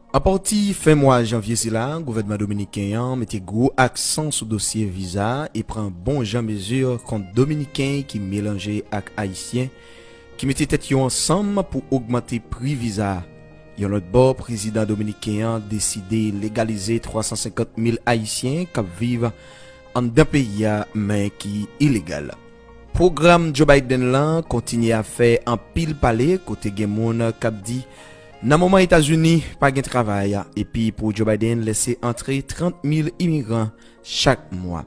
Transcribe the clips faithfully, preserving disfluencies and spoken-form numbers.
Apati fen mwa janvye sila, gouvènman dominiken an mete gwo aksan sou dosye viza e pran bon jan mezi kont Dominiken ki melanje ak Ayisyen ki mete tèt yo ansanm pou ogmante pri viza. Yon lòt bò, prezidan dominiken an deside legalize twa san senkant mil Ayisyen k ap viv anndan peyi a, men ki ilegal. Pwogram Joe Biden lan kontinye ap fè anpil pale, kote gen moun k ap di, nan moman Etazini pa gen travay, epi pou Joe Biden lese antre trant mil imigran chak mwa.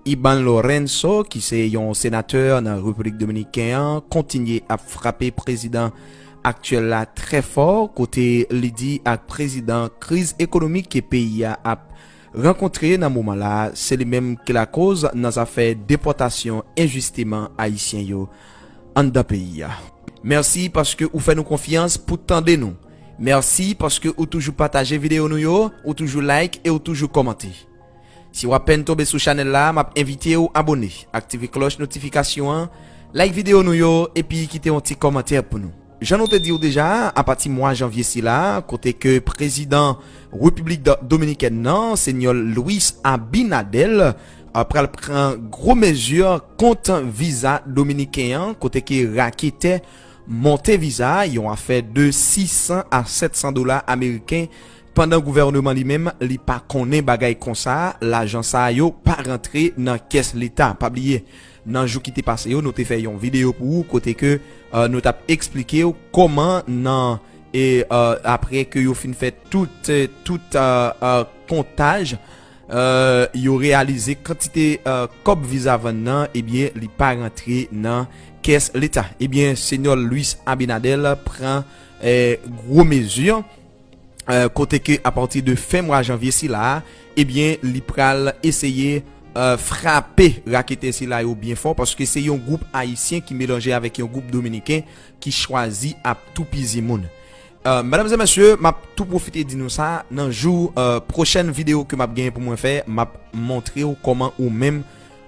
Iban Lorenzo, ki se yon senatè nan Repiblik Dominiken an, kontinye ap frape prezidan aktyèl la trè fò, kote li di ak prezidan kriz ekonomik ke peyi a ap rankontre nan moman la, se li menm ki lakoz nan zafè depòtasyon enjisteman Ayisyen yo anndan peyi a. Mèsi paske ou fè nou konfyans pou tande nou. Mèsi paske ou toujou pataje videyo nou yo, ou toujou like e ou toujou kòmante. Si w apèn tonbe sou chanèl la, m ap envite w abone, aktive klòch notifikasyon an, like videyo nou yo, epi kite yon ti kòmantè pou nou. Jan nou te di w deja, apati mwa janvye sila, kote ke prezidan Repiblik Do-, Dominikèn nan, Senyò Luis Abinader, a, pral pran gwo mezi kont viza dominiken an, kote ke raketè monte viza, yon afè de sis san a sèt san dola ameriken, pandan gouvènman li menm, li pa konnen bagay konsa, lajan sa yo pa rantre nan kès leta. Pa bliye, nan jou ki te pase yo, nou te fè yon videyo pou ou, kote ke, euh, nou t ap eksplike w kòman nan, e, euh, apre ke yo fin fè tout, euh, tout, euh, euh, kontaj, euh, yo reyalize kantite, euh, kòb viza vann nan, ebyen, li pa rantre nan kès leta. Ebyen, Senyò Luis Abinader pran, euh, gwo mezi, euh, kote ke apati de fen mwa janvye sila, ebyen, li pral eseye, euh, frape raketè sila yo byen fò, paske se yon gwoup ayisyen ki melanje avèk yon gwoup dominiken ki chwazi ap toupizi moun. Euh, medam e mesye, m ap tou pwofite di nou sa, nan jou, euh, pwochèn videyo ke m ap genyen pou mwen fè, m ap montre w kòman ou menm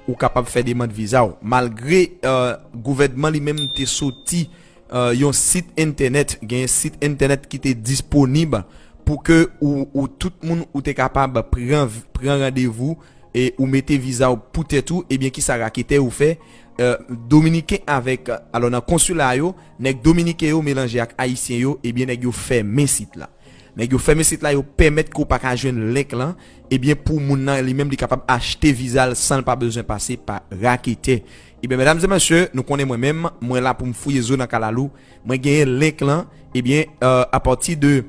ou kapab fè demann viza w. Malgre, euh, gouvènman li menm te soti, euh, yon sit entènèt, gen sit entènèt ki te disponib pou ke ou, ou tout moun ou te kapab pran, pran randevou e ou mete viza w pou tèt ou, ebyen, kisa raketè yo fè? Euh, Dominiken avèk, alò, nan konsila yo, nèg dominiken yo melanje ak ayisyen yo, ebyen, nèg yo fèmen sit la. Nèg yo fèmen sit la, yo pèmèt ke w pa ka jwenn link lan, ebyen, pou moun nan li menm li kapab achte viza l san l pa bezwen pase pa raketè. Ebyen, medam e mesye, nou konnen mwen menm, mwen la pou m fouye zo nan kalalou, mwen genyen link lan, ebyen, euh, apati de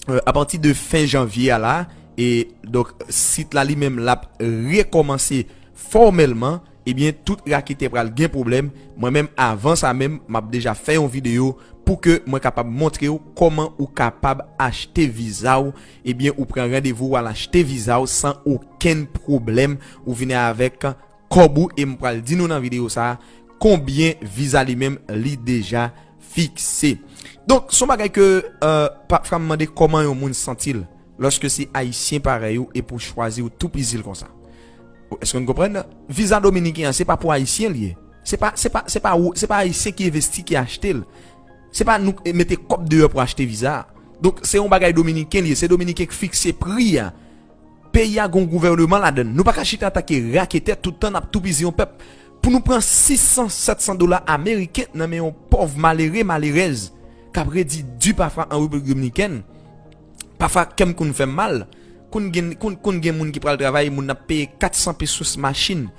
euh, apati de fen janvye a la, e donk, sit la li menm l ap rekòmanse fòmèlman, ebyen, tout raketè pral gen pwoblèm. Mwen menm, avan sa menm, m ap deja fè yon videyo pou ke mwen kapab montre w kòman ou kapab achte viza w. Ebyen, ou pran randevou, w al achte viza w san okenn pwoblèm. Ou vini avèk kòb ou, e m pral di nou nan videyo sa a konbyen viza li menm li deja fikse. Donk, se yon bagay ke, euh, pafwa m mande kòman yon moun santi l lòske se ayisyen parèy ou epi w chwazi w toupizi l konsa. Èske n konprann? Viza dominiken an, se pa pou ayisyen li ye. Se pa, se pa, se pa ou, se pa ayisyen ki envesti, ki achte l. Se pa nou k mete kòb deyò pou achte viza a. Donk, se yon bagay dominiken li ye. Se dominiken k fikse pri a. Peyi a gon gouvènman ladann. Nou pa ka chita antanke raketè tout tan n ap toupizi yon pèp. Pou nou pran sis san, sèt san dola ameriken nan men yon pòv malere, malerèz k ap redi di pafwa an Repiblik Dominikèn, pafwa kè m konn fè m mal. Konn gen, konn, konn gen moun ki pral travay, moun ap peye kat san pesos machin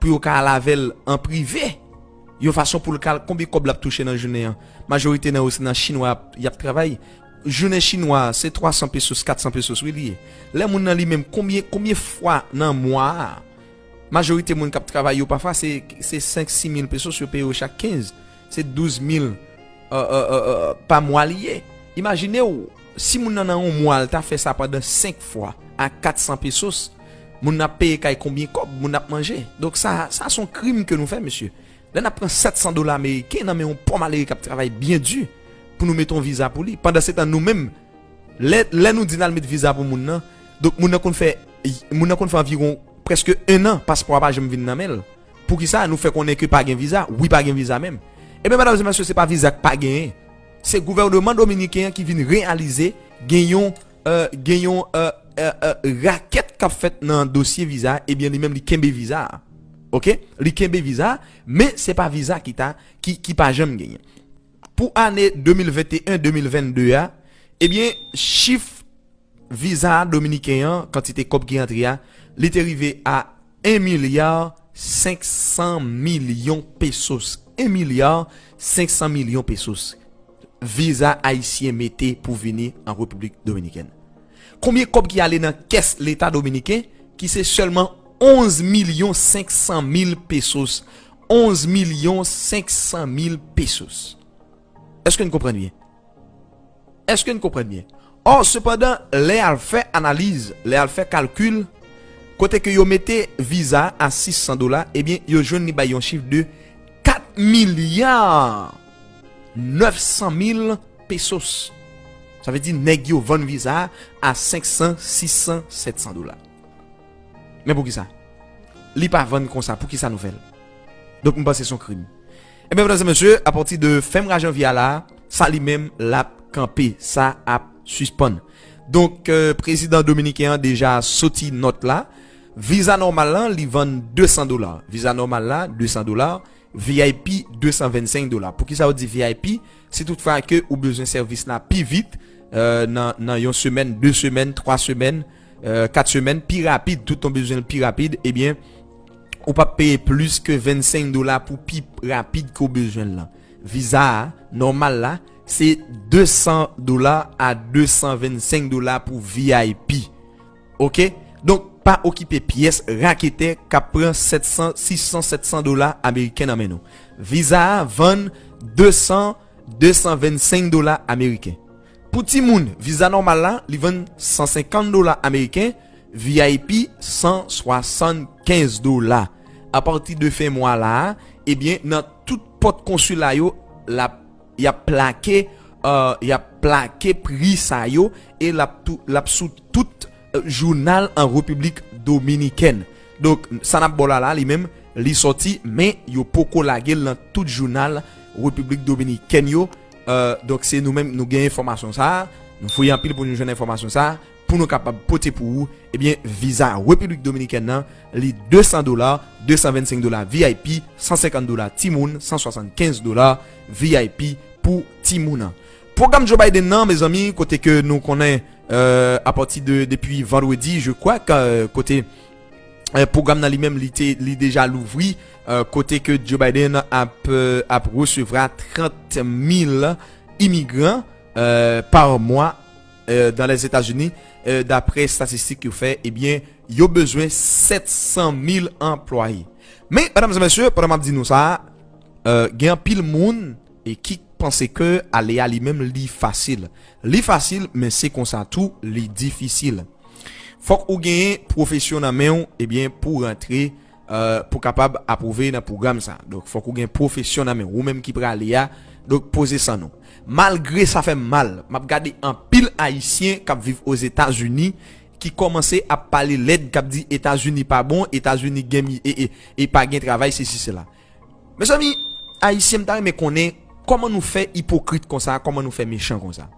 pou yo ka al avè l an prive, yon fason pou l ka al, konbyen kòb l ap touche nan jounen an? Majorite nan yo se nan chinwa y ap, y ap travay. Jounen chinwa a, se twa san pesos, kat san pesos, wi, li ye. Lè moun nan li menm, konbyen, konbyen fwa nan mwa a, majorite moun k ap travay yo, pafwa, se, se senk, sis mil pesos, yo peye yo chak kenz. Se douz mil, euh, euh, euh, euh, pa mwa li ye. Imajine w, si moun nan nan yon mwa, l ta fè sa pandan senk fwa a kat san pesos, moun nan ap peye kay konbyen kòb, moun nan ap manje. Donk, sa, sa se yon krim ke nou fè, mesye. Lè n ap pran sèt san dola ameriken nan men yon pòv malere k ap travay byen di pou nou mete yon viza pou li. Pandansetan, nou menm, lè, lè nou di n al met viza pou moun nan, donk moun nan konn fè, moun nan konn fè anviwon prèske en an paspò a pa janm vin nan men l. Poukisa nou fè konnen ke pa gen viza? Wi, pa gen viza menm. Ebyen, medam e mesye, se pa viza k pa genyen. Se gouvènman dominiken an ki vin reyalize gen yon euh, gen yon euh, euh, euh, rakèt k ap fèt nan dosye viza, ebyen li menm li kenbe viza a. Oke? Li kenbe viza a, men se pa viza ki ta ki, ki pa janm genyen. Pou ane de mil venteyen de mil vennde a, ebyen chif viza dominiken an, kantite kòb ki antre a, li te rive a en milya senk san milyon pesos. En milya senk san milyon pesos. Viza ayisyen mete pou vini an Repiblik Dominikèn. Konbyen kòb ki ale nan kès Leta dominiken ki se sèlman onz milyon senk san mil pesos? Onz milyon senk san mil pesos. Èske n konprann byen? Èske n konprann byen? Ò, sepandan, lè al fè analiz, lè al fè kalkil, kote ke yo mete viza a sis san dola, ebyen, yo jwenn li bay yon chif de kat milya nèf san mil pesos. Sa vle di nèg yo vann viza a a senk san, sis san, sèt san dola. Men poukisa? Li pa vann konsa, poukisa nou fè l? Donk, m panse se yon krim. Ebyen, medam e mesye, apati de fen mwa janvye a la, sa li menm l ap kanpe, sa ap sispann. Donk, euh, prezidan dominiken an deja soti nòt la. Viza nòmal lan, li vann de san dola. Viza nòmal la, de san dola. V I P, de san vennsenk dola. Poukisa yo di V I P? Si toutfwa ke ou bezwen sèvis la pi vit, euh, nan, nan yon semèn, de semèn, twa semèn, euh, kat semèn, pi rapid, tout ou bezwen l pi rapid, ebyen, ou p ap peye plis ke vennsenk dola pou pi rapid ke w bezwen l lan. Viza a, nòmal la, se de san dola a de san vennsenk dola pou V I P. Oke? Donk, pa okipe pyès raketè k ap pran sèt san, sis san, sèt san dola ameriken nan men nou. Viza a vann de san, de san vennsenk dola ameriken. Pou timoun, viza nòmal la, li vann san senkant dola ameriken, V I P san swasannkenz dola. Apati de fen mwa la a, ebyen, nan tout pòt konsila yo, l ap, y ap plake, euh, y ap plake pri sa yo e l ap tou, l ap sou tout, euh, jounal an Repiblik Dominikèn. Donk, sa n ap ba w la la, li menm, li sòti, men yo poko lage l nan tout jounal Repiblik Dominikèn yo. Euh, donk, se nou menm, nou gen enfòmasyon sa a. Nou fouye anpil pou nou jwenn enfòmasyon sa a, pou nou kapab pote pou ou, ebyen, viza Repiblik Dominikèn nan, li de san dola, de san vennsenk dola V I P, san senkant dola timoun, san swasannkenz dola V I P pou timoun nan. Pwogram Joe Biden nan, mezanmi, kote ke nou konnen, euh, apati de, depi vandredi, je crois, ke, euh, kote, euh, pwogram nan li menm, li te, li deja louvri, euh, kote ke Joe Biden ap, euh, ap resevwa trant mil imigran, euh, pa mwa, euh, dans les États-Unis, euh, daprè estatistik yo fè, ebyen, yo bezwen sèt san mil anplwaye. Men, medam e mesye, pandan m ap di nou sa, euh, gen anpil moun e ki panse ke ale a li menm li fasil. Li fasil, men se konsa tou, li difisil. Fòk ou genyen pwofesyon nan men w, ebyen, pou rantre, euh, pou kapab apwouve nan pwogram sa. Donk, fòk ou gen pwofesyon nan men w, ou menm ki prale a. Donk, poze san nou. Malgre sa fè m mal, m ap gade anpil Ayisyen k ap viv Ozetazini ki kòmanse ap pale lèd, k ap di Etazini pa bon, Etazini gen mi-, e, e, e pa gen travay, sesi, sela. Mezanmi, Ayisyen, m ta renmen konnen kòman nou fè ipokrit konsa, kòman nou fè mechan konsa.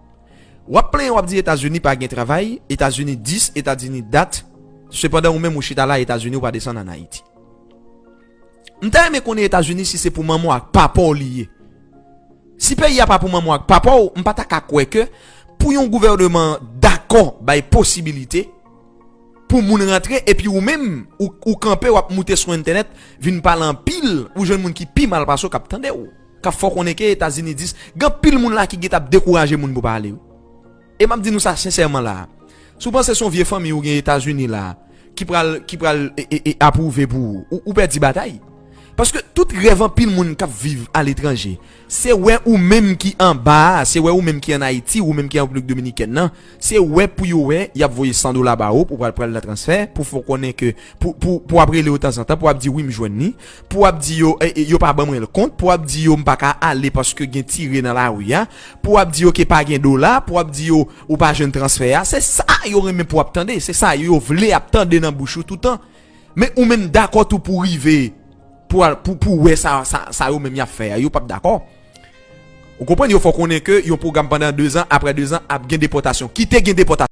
W ap plenyen, w ap di Etazini pa gen travay, Etazini dis, Etazini dat, sepandan ou menm ou chita la Etazini, ou pa desann ann Ayiti. M ta renmen konnen Etazini si se pou manman w ak papa w li ye. Si peyi a pa pou manman w ak papa w, m pa ta ka kwè ke pou yon gouvènman dakò bay posibilite pou moun rantre, epi ou menm, ou, ou kanpe, w ap moute sou entènèt, vin pale anpil, ou jwenn moun ki pi mal pase w k ap tande w, k ap fè w konnen ke Etazini dis, gen anpil moun la ki gentan ap dekouraje moun pou pa ale, wi. E m ap di nou sa sensèman la a. Si w panse se yon vye fanmi ou gen Etazini la a, ki pral, ki pral, e, e, e, apwouve pou ou, ou, ou pèdi batay. Paske tout rèv anpil moun k ap viv aletranje, se wè ou menm ki anba a, se wè ou menm ki ann Ayiti, ou menm ki an Repiblik Dominikèn nan, se wè pou yo wè, y ap voye san dola ba ou, pou pral, pral nan transfè, pou fè w konnen ke, pou, pou, pou ap rele yo tanzantan, pou ap di wi m jwenn li, pou ap di yo, e, e, yo pa ban mwen l kont, pou ap di yo m pa ka ale paske gen tire nan lari a, pou ap di yo ke pa gen dola, pou ap di yo ou pa jwenn transfè a. Se sa yo renmen pou ap tande, se sa yo vle ap tande nan bouch ou toutan. Men ou menm dakò tou pou rive, pou al, pou, pou wè sa, sa, sa yo menm y ap fè a, yo p ap dakò. Ou konprann, yo fè w konnen ke yon pwogram pandan de zan, apre de zan, ap gen depòtasyon. Kite gen depòtasyon.